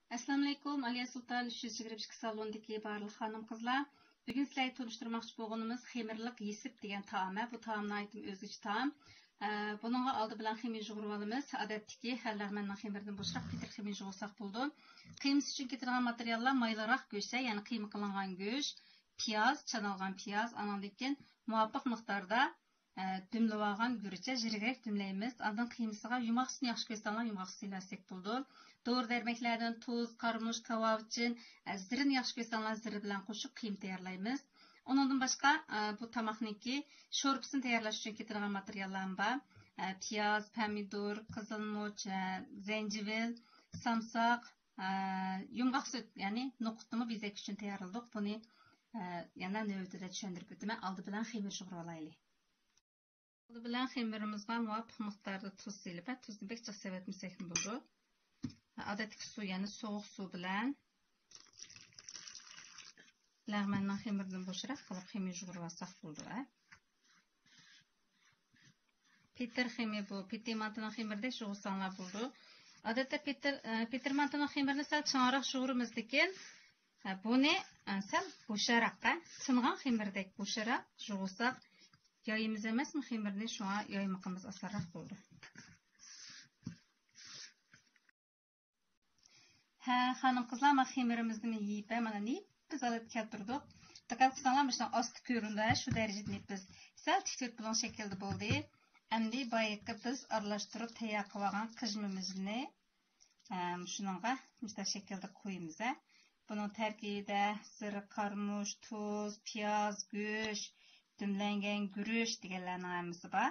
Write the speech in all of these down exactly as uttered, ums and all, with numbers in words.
ئەسسالامۇئەلەيكۇم، ئالىيە سۇلتان ئۈچ يۈز يىگىرمە ئىككى سالوندىكى بارلىق خانىم-قىزلار. بۈگۈن سىلەرگە تونۇشتۇرماقچى بولغىنىمىز خېمىرلىق يېسىپ دېگەن تائام. بۇ تائام ناھايىتى ئۆزگىچە تائام. ئە، بۇنىڭغا ئالدى بىلەن خېمىر يۇغۇرۇۋالىمىز. ئادەتتىكى ھەر لەغمەننىڭ خېمىرىدىن بوشراق پېتىر خېمىر يۇغۇرساق بولىدۇ. قىيمىسى ئۈچۈن كېتىدىغان ماتېرىياللار مايلىراق گۆش، يەنى قىيما قىلىنغان گۆش، پىياز، چانالغان پىياز، ئانىڭدىن كېيىن مۇۋاپىق مىقداردا ئە، دۈملىۋالغان گۈرۈچ، جىرىگرەك دۈملەيمىز. ئاندىن قىيمىسىغا يۇماق سۈتنى ياخشى كۆرسەڭلار، يۇماق سۈت سېلىۋەتسەك بولىدۇ. دورا دەرمەكلەردىن تۇز، قارىمۇچ، كاۋاۋىچىن، ئە، زىرىنى ياخشى كۆرسەڭلار، زىرە بىلەن قوشۇپ قىيما تەييارلايمىز. ئۇنىڭدىن باشقا، ئە، بۇ تاماقنىڭكى شورپىسىنى تەييارلاش ئۈچۈن كېتىدىغان ماتېرىياللارمۇ بار. ئە، پىياز، پەمىدۇر، قىزىلمۇچ، ئە، زەنجىۋىل، سامساق، ئە، يۇمغاق سۈت، يەنى نوقۇتنىمۇ بېزەك ئۈچۈن تەييارلىدۇق. بۇنى، ئە، يەنە نۆۋىتىدە چۈشەندۈرۈپ ئۆتىمەن. ئالدى بىلەن خېمىر يۇغۇرۇۋالايلى. ئالدى بىلەن خېمىرىمىزغا مۇۋاپىق مىقداردا تۇز سېلىپ، تۇزنى بەك جىق سېلىۋەتمىسەكمۇ بولىدۇ. ئادەتتىكى سۇ، يەنى سوغۇق سۇ بىلەن لەغمەننىڭ خېمىرىدىن بوشراق قىلىپ خېمىر يۇغۇرۇۋالساق بولىدۇ. پېتىر خېمىرى بۇ. پېتىر مانتىنىڭ خېمىرىدەك يۇغۇرساڭلار بولىدۇ. ئادەتتە پېتىر، ئە، پېتىر مانتىنىڭ خېمىرىنى سەل چىڭراق يۇغۇرىمىز، لېكىن ھە، بۇنى، ئە، سەل بوشراققا، چىنغان خېمىردەك بوشراق يۇغۇرساق، يايىمىز ئەمەسمۇ خېمىرنى، شۇڭا يايمىقىمىز ئاسانراق بولىدۇ. ھە، خانىم-قىزلار، مانا خېمىرىمىزنى يېيىپ، مانا نېپىز ھالەتكە كەلتۈردۇق. دىققەت قىلساڭلار، مۇشۇنداق ئاستا كۆرۈندى، شۇ دەرىجىدە نېپىز. سەل تىك تۆت بۇلۇڭ شەكىلدە بولدى. ئەمدى بايىقى بىز ئارىلاشتۇرۇپ تەييار قىلىۋالغان قىژىمىمىزنى ئەم، شۇنىڭغا مۇشۇنداق شەكىلدە قويىمىز، ھە. بۇنىڭ تەركىبىدە زىرە، قارىمۇچ، تۇز، پىياز، گۆش، دۈملەنگەن گۈرۈچ دېگەنلەرنىڭ ھەممىسى بار.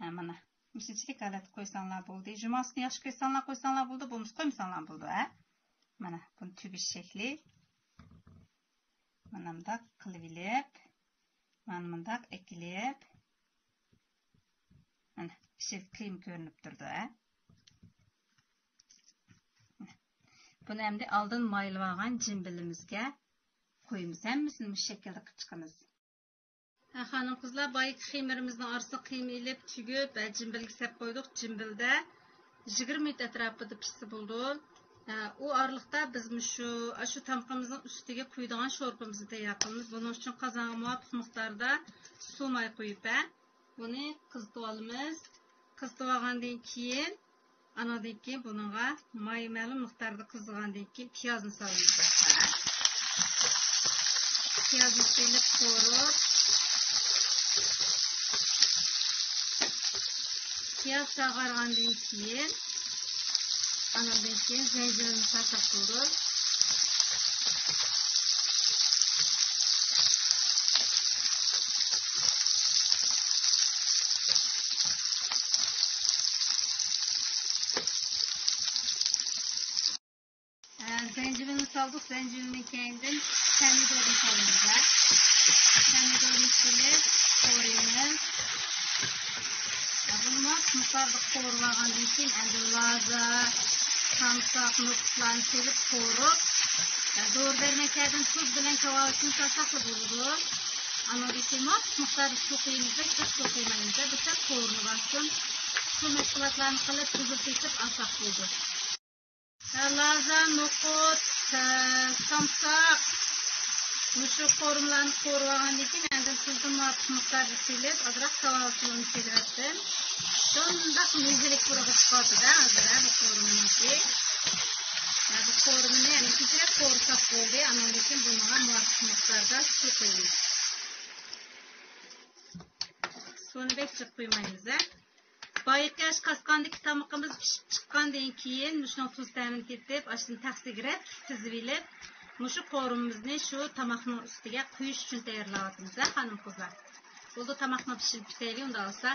ھە، مانا، مۇشۇنچىلىك ھالەتتە قويساڭلار بولدى. يۇماق سۈتنى ياخشى كۆرسەڭلار قويساڭلار بولىدۇ، بولمىسا قويمىساڭلار بولىدۇ، ھە. مانا، بۇنى تۈگۈش شەكلى. مانا مۇنداق قىلىۋېلىپ، مانا مۇنداق ئەكېلىپ، مانا، پىشىپ قىيما كۆرۈنۈپ تۇرىدۇ، ھە. بۇنى ئەمدى ئالدىن مايلىۋالغان جىمبىلىمىزگە قويىمىز. ھەممىسىنى مۇشۇ شەكىلدە قىلىپ چىقىمىز. ھە، خانىم-قىزلار، بايىقى خېمىرىمىزنىڭ ئارىسىغا قىيما ئېلىپ، تۈگۈپ، ھە، جىمبىلگە سەپ قويدۇق. جىمبىلدە يىگىرمە مىنۇت ئەتراپىدا پىشسا بولىدۇ. ھە، ئۇ ئارىلىقتا بىز مۇشۇ، ئاشۇ تامىقىمىزنىڭ ئۈستىگە قۇيىدىغان شورپىمىزنى تەييار قىلىمىز. بۇنىڭ ئۈچۈن قازانغا مۇۋاپىق مىقداردا سۇ ماي قۇيۇپ، ھە، بۇنى قىزىتىۋالىمىز. قىزىتىۋالغاندىن كېيىن، ئانىڭدىن كېيىن بۇنىڭغا ماي مەلۇم مىقداردا قىزىغاندىن كېيىن پىيازنى سالىمىز باشقا. پىيازنى سېلىپ قورۇپ، پىياز ساغارغاندىن كېيىن، ئانىڭدىن كېيىن زەنجىۋىلنى سالساق بولىدۇ. ئە، زەنجىۋىلنى سالدۇق، زەنجىۋىلنىڭ كەينىدىن پەمىدۇرنى سالىمىز، ھە. پەمىدۇرنى سېلىپ قورۇيمىز. ئە، بۇنىمۇ مۇقداردا قورۇۋالغاندىن كېيىن، ئەمدى لازا، سامساق، نوقۇتلارنى سېلىپ قورۇپ، ئە، دورا دەرمەكلەردىن تۇز بىلەن كاۋاۋىچىنى سالساقلا بولىدۇ. ئانىڭدىن كېيىن مۇقداردا سۇ قۇيىمىز، جىق سۇ قۇيمايمىز، بىر سەل قورۇمىۋالسۇن. شۇ مەشغۇلاتلارنى قىلىپ، تۇزىنى سېلىپ ئالساق بولىدۇ. لازا، نوقۇت، سامساق، مۇشۇ قورۇمىلارنى قورۇۋالغاندىن كېيىن، ئاندىن تۇزنى مۇۋاپىق مىقداردا سېلىپ، ئازراق كاۋاۋىچىنى سېلىۋەتتىم. شۇنداق مېزىلىك پۇرىغا چىقىۋاتىدۇ ھازىر، ھە، بۇ قورۇمىنىڭكى. ھە، بۇ قورۇمىنى يەنە كىچىكرەك قورۇساق بولدى، ئاندىن كېيىن بۇنىڭغا مۇۋاپىق مىقداردا سۇ قۇيىمىز. سۇنى بەك جىق قۇيمايمىز، ھە. بايىقى ئاش قاسقاندىكى تامىقىمىز پىشىپ چىققاندىن كېيىن، مۇشۇنىڭ تۇز تەمىنى تېتىپ، ئاشتىن تەخسىگە رەتلىك تىزىۋېلىپ، مۇشۇ قورۇمىمىزنى شۇ تاماقنىڭ ئۈستىگە قۇيۇش ئۈچۈن تەييارلاۋاتىمىز، ھە، خانىم-قىزلار. بولدى، تاماقنى پىشۇرۇپ كېتەيلى، ئۇنداق بولسا.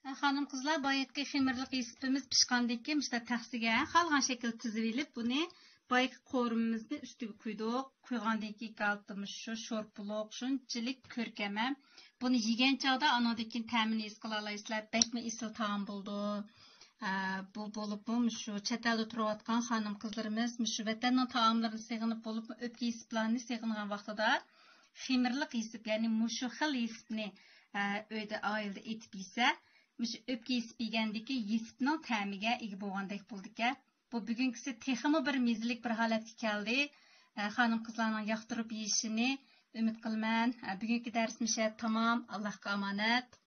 ھە، خانىم-قىزلار، بايىقى خېمىرلىق يېسىپىمىز پىشقاندىن كېيىن، مۇشۇنداق تەخسىگە، ھە، خالىغان شەكىلدە تىزىۋېلىپ، بۇنى بايىقى قورۇمىمىزنى ئۈستىگە قۇيدۇق. قۇيغاندىن كېيىن ئىككى ئالدىمىز شۇ شورپىلىق، شۇنچىلىك كۆركەم ھەم. بۇنى يېگەن چاغدا ئانىڭدىن كېيىن تەمىنى ھېس قىلالايسىلەر. بەكمۇ ئېسىل تائام بولىدۇ. ئە، بۇ بولۇپمۇ مۇشۇ چەت ئەلدە تۇرۇۋاتقان خانىم-قىزلىرىمىز مۇشۇ ۋەتەننىڭ تائاملىرىنى سېغىنىپ، بولۇپمۇ ئۆپكە يېسىپلارنى سېغىنغان ۋاقتىدا خېمىرلىق يېسىپ، يەنى مۇشۇ خىل يېسىپنى، ئە، ئۆيدە، ئائىلىدە ئېتىپ يېسە، مۇشۇ ئۆپكە يېسىپ يېگەندىكى يېسىپنىڭ تەمىگە ئىگە بولغاندەك بولىدىكەن. بۇ بۈگۈنكىسى تېخىمۇ بىر مېزىلىك بىر ھالەتكە كەلدى. ئە، خانىم-قىزلارنىڭ ياقتۇرۇپ يېيىشىنى ئۈمىد قىلىمەن. ئە، بۈگۈنكى دەرسمۇ شۇ يەردە تامام. ئاللاھقا ئامانەت.